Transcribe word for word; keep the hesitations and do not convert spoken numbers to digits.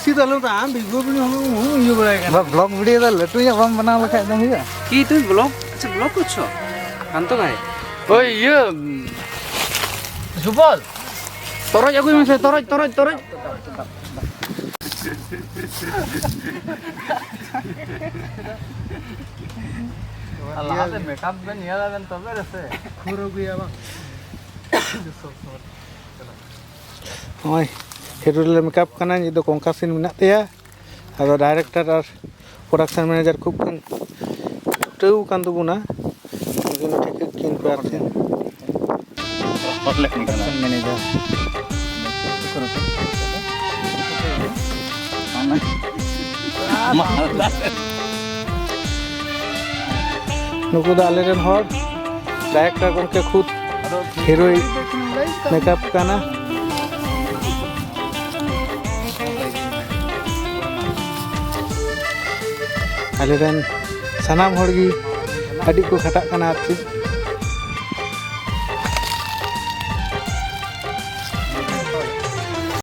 ᱪᱮᱫ ᱟᱞᱚ ᱫᱟ, ᱟᱢ ᱵᱤᱜᱽ ᱵᱚᱥ ᱦᱚᱸ ᱦᱚᱸ ᱤᱭᱟᱹ ᱵᱟᱲᱟᱭ ᱠᱟᱱᱟ᱾ ᱵᱟ, ᱵᱞᱚᱜ ᱵᱷᱤᱰᱤᱭᱳ ᱫᱚ ᱞᱟᱹᱴᱩ ᱧᱚᱜ ᱵᱟᱢ ᱵᱮᱱᱟᱣ ᱞᱮᱠᱷᱟᱡ ᱫᱚ ᱦᱩᱭᱩᱜᱼᱟ? কি তুমি ব্লগ? আচ্ছা, ব্লগ করছো? কান্ত ভাই। ওই ইয়ে, উম, সুবল, ᱛᱚᱨᱚᱡ ᱟᱹᱜᱩᱭ ᱢᱮᱥᱮ, ᱛᱚᱨᱚᱡ, ᱛᱚᱨᱚᱡ, ᱛᱚᱨᱚᱡ᱾ ᱟᱨ ᱞᱟᱦᱟᱛᱮ ᱢᱮᱠᱟᱯ ᱵᱮᱱ ᱧᱮᱞ ᱟᱵᱮᱱ ᱛᱚᱵᱮ ᱨᱮᱥᱮ᱾ ᱠᱷᱩᱨ ᱟᱹᱜᱩᱭᱟ ᱵᱟᱝ? ᱱᱚᱜᱼᱚᱭ ᱦᱤᱨᱳ ᱞᱮ ᱢᱮᱠᱟᱯ ᱠᱟᱱᱟ, ᱱᱤᱛ ᱫᱚ ᱠᱚᱝᱠᱟ ᱥᱤᱱ ᱢᱮᱱᱟᱜ ᱛᱟᱭᱟ᱾ ᱟᱫᱚ ᱰᱟᱭᱨᱮᱠᱴᱚᱨ ᱟᱨ ᱯᱨᱚᱰᱟᱠᱥᱚᱱ ᱢᱮᱱᱮᱡᱟᱨ ᱠᱷᱩᱵ ᱠᱤᱱ ᱪᱷᱩᱴᱟᱹᱣ ᱟᱠᱟᱱ ᱛᱟᱵᱚᱱᱟ, ᱩᱱᱠᱤᱱ ᱴᱷᱤᱠᱟᱹ ᱠᱤᱱ ᱯᱮ ᱟᱨ ᱠᱤᱱ᱾ Production manager. ᱱᱩᱠᱩ ᱫᱚ ᱟᱞᱮᱨᱮᱱ ᱦᱚᱲ, ᱰᱟᱭᱨᱮᱠᱴᱚᱨ ᱜᱚᱢᱠᱮ ᱠᱷᱩᱫ ᱦᱤᱨᱳᱭ ᱢᱮᱠᱟᱯ ᱠᱟᱱᱟ᱾ ᱟᱞᱮᱨᱮᱱ ᱥᱟᱱᱟᱢ ᱦᱚᱲ ᱜᱮ ᱟᱹᱰᱤ ᱠᱚ ᱠᱷᱟᱴᱟᱜ ᱠᱟᱱᱟ ᱟᱨ ᱪᱮᱫ᱾